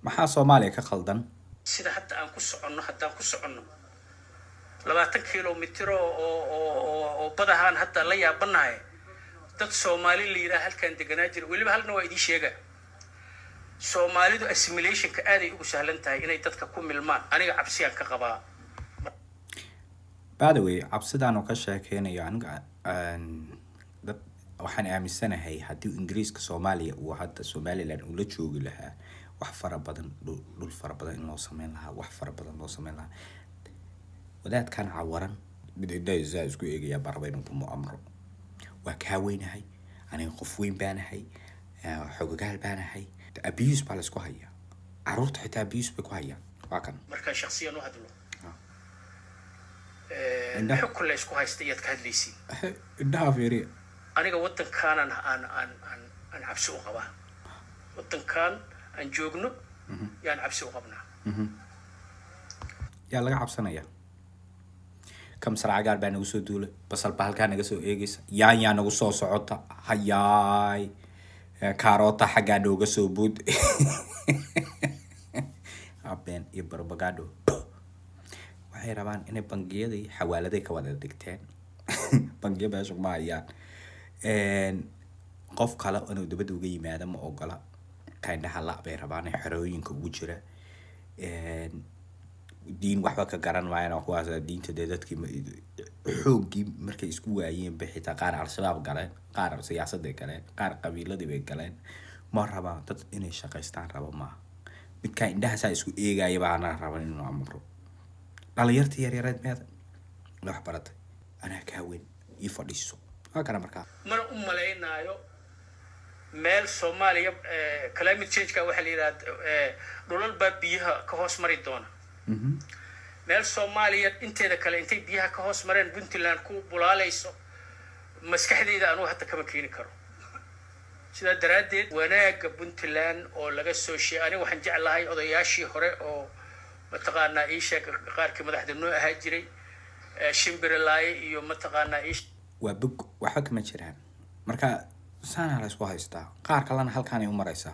Maxaa Soomaaliya ka khaldan? Sida hadda aan ku soconno, haddaan ku soconno 20 kilomitr oo badahaan hadda la yaabanahay, dad Soomaali la yidhaha halkaan deganaa jira. Weliba halna waa idiin sheega, Soomaalidu assimilationka aaday ugu sahlan tahay inay dadka ku milmaan. Aniga cabsiyaan ka qabaa. By the way, cabsidaan oo ka sheekeynayo, aniga dad waxaan aaminsanahay haddii Ingiriiska Soomaaliya uu hadda Somaliland uu la joogi lahaa, wax fara badan, dhul fara badan in loo sameyn lahaa, wax fara badan loo sameyn lahaa. Wadaadkan cawaran mid indhahiisa isku eegayaa baa raba inuu ku amro. Waa kaa weynahay, aniga qof weyn baanahay, xogagaal baanahay. Abuse baa laisku hayaa, caruurta xitaa abuse bay ku hayaan. Waa kan. Markaan shaksiyan u hadlo, Indhaha. xukun la isku haysta iyaad ka hadlaysiin. Indhaha fiiriya. Aniga waddankaanan aan cabsi u qabaa. Waddankan aan joogno yaan cabsi u qabnaa. Yaa laga cabsanaya? Kamsar cagaar baa nagu soo duulay, basal baa halkaa naga soo eegaysa, yaanyaa nagu soo socota, hayaay, karoota xaggaa nooga soo buud. Abeen iyo barbagado. Waxay rabaan inay bangiyadii xawaaladay ka wada dhigteen. Bangiyo meesha kuma hayaan. Qof kale inuu dibadda uga yimaado ma ogola. Kaindhaha la bay rabaan ee xerooyinka ugu jira. Diin waxba ka garan maayaan oo kuwaas diinta dee dadkii xooggii markay isku waayeen bay xitaa qaar Al-Shabaab galeen, qaar siyaasaday galeen, qaar qabiiladii bay galeen. Ma rabaan dad inay shaqaystaan rabo maaha. Midkaa indhahaasaa isku eegaya baana raban inuu amro dhalinyartii yaryareed. Meeda la wax baratay? Anaa kaa weyn, ii fadhiiso. Waa kana markaa. Mana u malaynaayo meel Soomaaliya climate changeka waxaa la yidhaha, dhulal baa biyaha ka hoos mari doona. Meel Soomaaliya inteeda kale intay biyaha ka hoos mareen Puntland ku bulaalayso, maskaxdeyda anugu hadda kama keeni karo. Sidaa daraaddeed, wanaagga Puntland oo laga soo sheegay, aniga waxaan jeclahay odayaashii hore oo mataqaanaa ii sheeg, qaarkii madaxda noo ahaa jiray, Shimbirilaaye iyo mataqaanaa ii Waa bog, waxba kama jiraan. Marka saanaa la isku haystaa, qaar kalena halkaanay u maraysaa.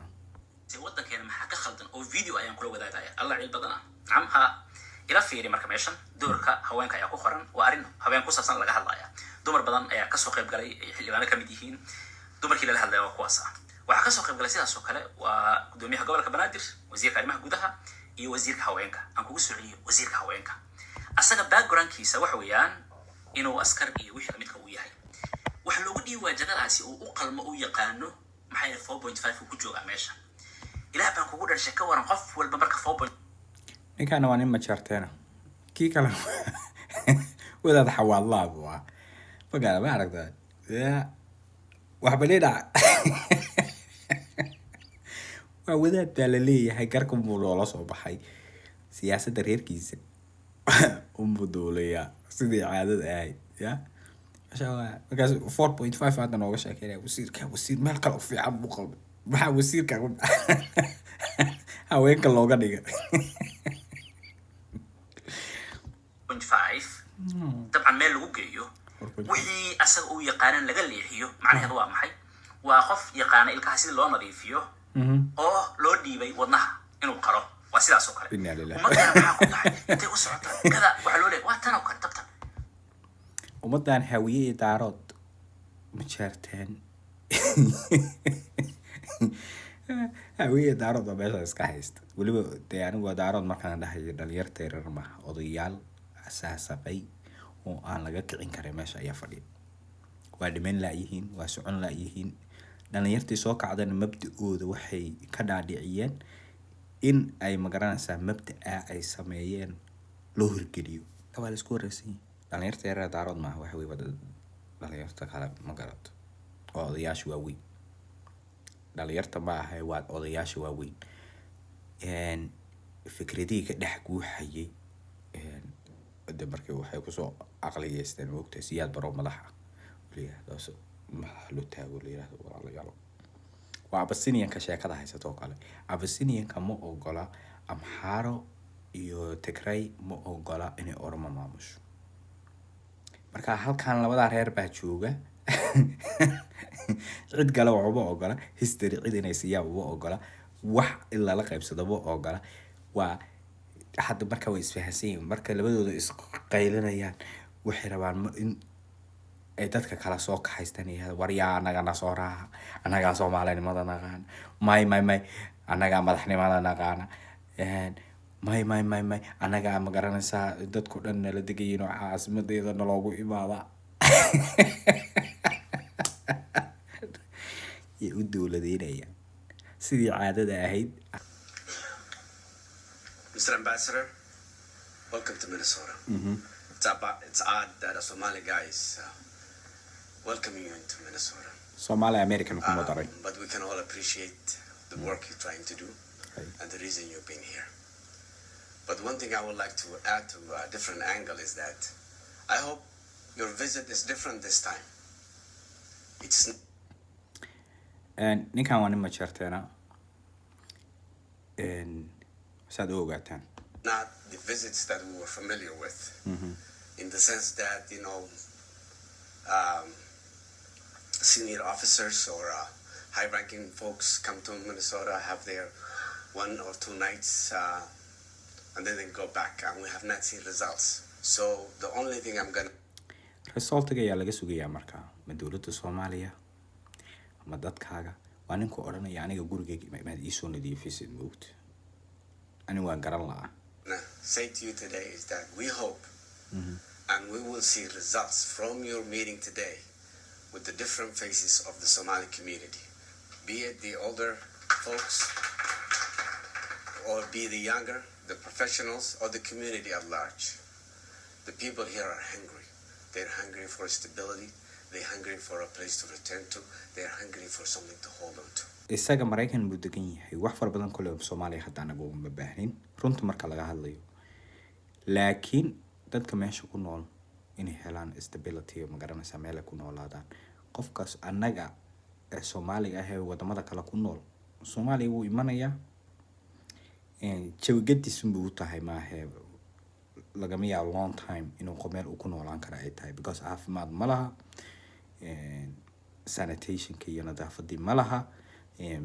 Waddankeena maxaa ka khaldan oo video ayaan kula wadaagaya? Alla ciil badan ah nacam ha ila fiiri. Marka meeshan doorka haweenka ayaa ku qoran. Waa arrin haween ku saabsan laga hadlaya. Dumar badan ayaa kasoo qayb galay, ay xildhibaano kamid yihiin. Dumarkii lala hadlaya waa kuwaas ah. Waxaa kasoo qayb galay sidaas oo kale waa gudoomiyaha gobolka Banaadir, wasiirka arrimaha gudaha iyo wasiirka haweenka. Aan kugu soo celiyo wasiirka haweenka. Asaga backgroundkiisa waxa weeyaan inuu askar iyo wixii lamidka uu yahay. Waxa loogu dhiibi waa jagadaasi uu u qalmo, u yaqaano. Maxaa yeele, 4.5 uu ku joogaa meesha. Ilaah baan kugu dharshay, ka waran qof walba marka four point Ninkaana waa nin Majeerteena, kii kalena wadaad Xawaadlaa buu ah. Magaala ma aragtaa ya waxba dhinac waa wadaad baa la leeyahay. Garka buu loola soo baxay, siyaasadda reerkiisa unbuu duulayaa sidii caadada ahayd. Ya masha Allah. Markaas 4.5 hadda nooga sheekeynaya. Wasiirka wasiir meel kale u fiican buu qalbay. Maxaa wasiirka haweenka looga dhigay? 5 dabcan meel lagu geeyo, 4.5. wixii asaga uu yaqaanan laga leexiyo. Macnaheedu waa maxay? Waa qof yaqaana ilkaha sida loo nadiifiyo oo loo dhiibay wadnaha inuu qalo. Waa sidaas oo kale. Inna lillahi. Ummadana maxaa ku tahay? Intay u socota kada waxaa loo leeyahay waa tan oo kale tabtan. Ummaddan Hawiye iyo Daarood, Majeerteen, Hawiye iyo Daarood baa meesha iska haysta. Weliba dee anigu waa Daarood markaan dhahayo, dhalinyarta yaryar maaha, odayaal asaasaqay oo aan laga kicin karin meesha ayaa fadhiya. Waa dhiman laayihiin, waa socon laayihiin. Dhalinyartii soo kacdana mabda-ooda waxay ka dhaadhiciyeen in ay magaranaysaa mabda-a ay sameeyeen loo hirgeliyo. Waa la isku wareysan yihin. Dhalinyarta yaryar Daarood maaha, waxa wey waa dhalinyarta kale, ma garato, waa odayaasha waaweyn. Dhalinyarta ma aha, waa odayaasha waaweyn. Fikradihii ka dhex guuxayay de markii waxay kusoo caqliyeysteen, moogtahay, Siyaad Baroo madax ah la yihahdo, madaxa loo taago, la yihahdo walaalayaal. Waa Abasiniyanka sheekada haysato oo kale. Abasiniyanka ma ogola Amxaaro iyo Tigray, ma ogola inay Oromo maamusho. Marka halkan labadaa reer baa jooga, cid kale wax uma ogola, history cid inay siiyaan uma ogola. Wax in lala qaybsado ma ogola. Waa hadda marka way isfahansan yihiin. Marka labadooda isqaylinayaan, waxay rabaan in ay dadka kala soo kaxaystaan iyo war yaa anagana soo raaca, annagaa Soomaalinimada naqaana, may may may, annagaa madaxnimada naqaana, may may may may, annagaa, ma garanaysaa, dadku dhan nala degayiin oo caasimadeeda naloogu imaada yay u dowladeynayaan sidii caadada ahayd. Mr. Ambassador, welcome to Minnesota. It's odd that a Somali guy is welcoming you into Minnesota. Somali American kuma daray. But we can all appreciate the work you're trying to do and the reason you've been here. But one thing I would like to add to a different angle is that I hope your visit is different this time. It's Ninkan waa nin Majeerteena, saad u ogaataan. not the visits that we were familiar with, in the sense that senior officers or high-ranking folks come to Minnesota, have their 1 or 2 nights, and then they go back, and we have not seen results. So the only thing I'm gonna Resultiga ayaa laga sugayaa markaa, ma dowladda Soomaaliya ama dadkaaga? Waa ninku odhanaya, aniga gurigayga maad iisoo nadiifisid, moogta ani waan garan la'aa. say to you today is that we hope and we will see results from your meeting today with the different faces of the Somali community, be it the older folks or be the younger, the professionals, or the community at large. The people here are hungry. They're hungry for stability. They're hungry for a place to return to. They're hungry for something to hold on to. Isaga Maraykan buu degan yahay. Wax fara badan kole Soomaaliya hadda anaga uma baahnin, runta marka laga hadlayo, laakiin dadka meesha ku nool inay helaan stability, ma garanaysaa, meel ay ku noolaadaan. Qofkaas annaga ee Soomaaliga ah ee wadamada kale ku nool, Soomaaliya wuu imanayaa, jawigaddiisunbuu u tahay, maahe lagama yaabo long time inuu meel uu ku noolaan kara ay tahay, because caafimaad ma laha, sanitationka iyo nadaafadii ma laha,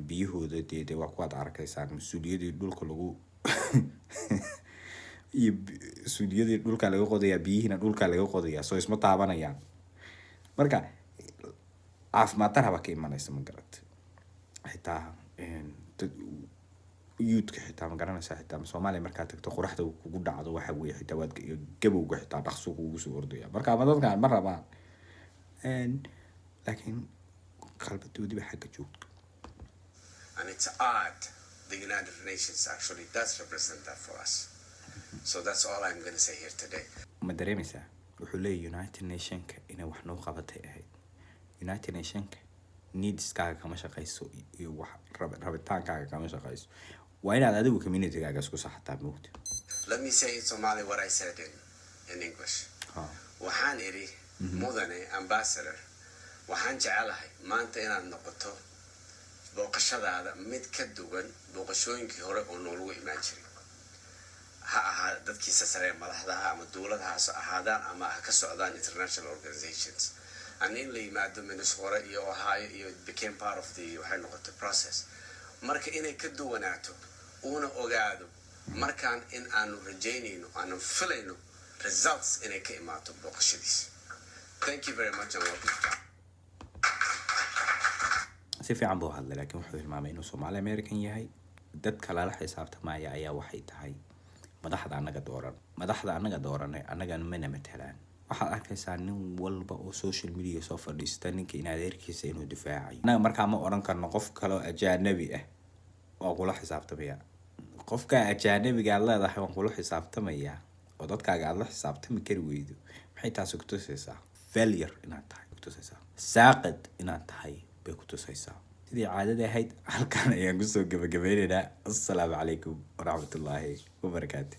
biyahooda dee waa kuwaad arkaysaan, mas-uuliyadii dhulka lagu iyo suuliyadii dhulka laga qodayaa, biyihiina dhulka laga qodayaa, soo isma taabanayaan. Marka caafimaad daraba ka imanaysa, ma garat? Xitaa youthka xitaa, ma garanaysaa, xitaa Soomaaliya markaad tagto qoraxda kugu dhacdo, waxa weeye xitaa waad gabowga xitaa dhaqso kugu soo ordaya. Marka ama dadkan ma rabaan, laakiin qalbadoodiba xagga joogto. And it's odd the United Nations actually does represent that for us. So that's all I'm going to say here today. Ma dareemaysaa? Wuxuu leeyahy United Nationka inay wax noo qabatay ahayd. United Nationka needskaaga kama shaqayso iyo wax rabitaankaaga kama shaqayso. Waa inaad adigu communitygaaga isku saxataa, moogta. Let me say in Somali what I said in English. Waxaan idhi, mudane ambassador, waxaan jecelahay maanta inaad noqoto booqashadaada mid ka duwan booqashooyinkii hore oo noolagu imaan jiray, ha ahaa dadkiisa sare ee madaxdaha ama dowladahaas ahaadaan ama ha ka socdaan international organizations, and in la yimaado Minnesota iyo Ohio iyo it became part of the, waxay noqotay process. Marka inay ka duwanaato, uuna ogaado markaan in aanu rajaynayno, aanu filayno results inay ka imaato booqashadiisa. Thank you very much and welcome. Si fiican buu hadlay, laakiin wuxuu tilmaamay inuu Soomaali American yahay. Dadka lala xisaabtamaya ayaa waxay tahay madaxda annaga dooran. Madaxda annaga dooranay annagana mana matalaan. Waxaad arkaysaa nin walba oo social media soo fadhiista ninka in adeerkiisa inuu difaacayo. Annaga markaa ma odhan karno qof kaloo ajaanabi ah waa kula xisaabtamaya. Qofka ajaanabiga aad leedahay waan kula xisaabtamayaa oo dadkaaga aad la xisaabtami kari weydo, maxay taasi kutusaysaa? Failure inaad tahay kutusaysaa, saaqid inaad tahay bay kutusaysaa. Sidii caadada ahayd, halkan ayaan kusoo gabagabeyneynaa. Assalaamu calaykum waraxmatullaahi wabarakaatu.